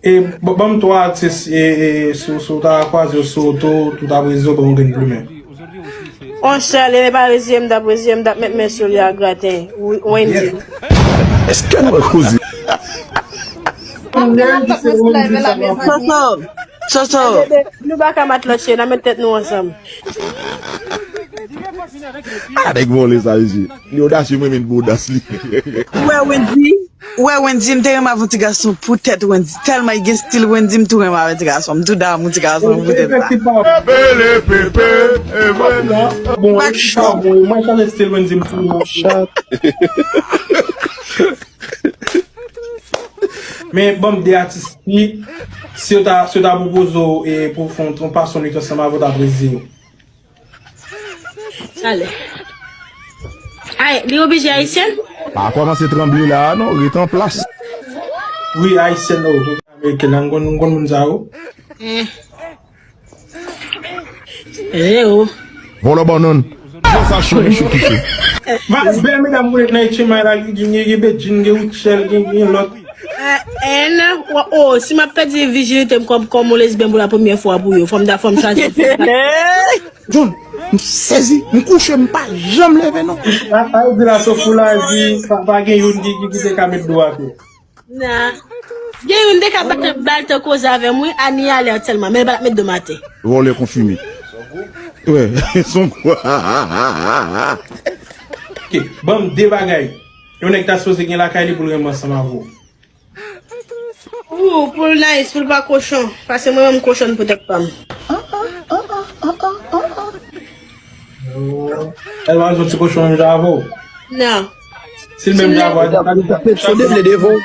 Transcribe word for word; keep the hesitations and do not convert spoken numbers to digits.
E, ban m twa atis, e, e, si, si w ta kwaze yo sou oto, tout ap reziye w, ban m grenn plimen. On sèl, e pa reziye m, t ap reziye m, t ap met men sou li ak graten. Wendy. Èske nou koze? Soso, Soso. Nou pa ka matlòche, n a met tèt nou ansanm. A nèg vòlè sa mesye. Li odasye, mwen menm pou odas li. Ou wè Wendy? Ou wè Wendy, m te renmen avè yon ti gason poutèt Wendy. Tèlman li gen stil Wendy, m tou renmen avè ti gason. M tou damou ti gason poutèt sa. Bele pepe, e mwen la. Bon, e pa bon, mwen chanje stil Wendy, m tou renmen. Men ban m de atis ki, si yo ta, si yo ta pwopoze w e pou w fè yon, yon pasyon nwit ansanm avè w, ta plezi w. Ale. Ay, li oblije ayisyen? Pa kòmanse tranble la a non, ret an plas. Wi, ayisyen nou, ameriken, m konn, m konn moun sa yo. Zero. Vòlò bannann. Sa chou, chou touche. Bèl medam moun nan H M I la, gen, gen, gen Bedjine, gen Rutshelle, gen, gen lòt. N, o, si m ap pèdi vijinite m kòm, kòm yon lesbyèn pou la premyè fwa pou yo, fò m ta, fò m chwazi. John, m sezi, m kouche, m pa janm leve non. A, a, di la, sof pou la di, pa, pa gen youn ki, ki, ki te ka met do atè. Nan. Gen youn te ka bat, bat koze avè m, wi, Ani alè tèlman, men l pa t met do m atè. Vòlè konfime. Wè, son kwa. Ok, ban m de bagay. Yon nèg ta sipoze gen lakay li pou l renmen ansanm avè w. Ou, pou l nice, pou l pa kochon. Paske mwen menm kochon poutèt pa m. Èl pa bezwen ti kochon menm jan avè w. Non. Si l menm jan avè w, Pepso deble devan.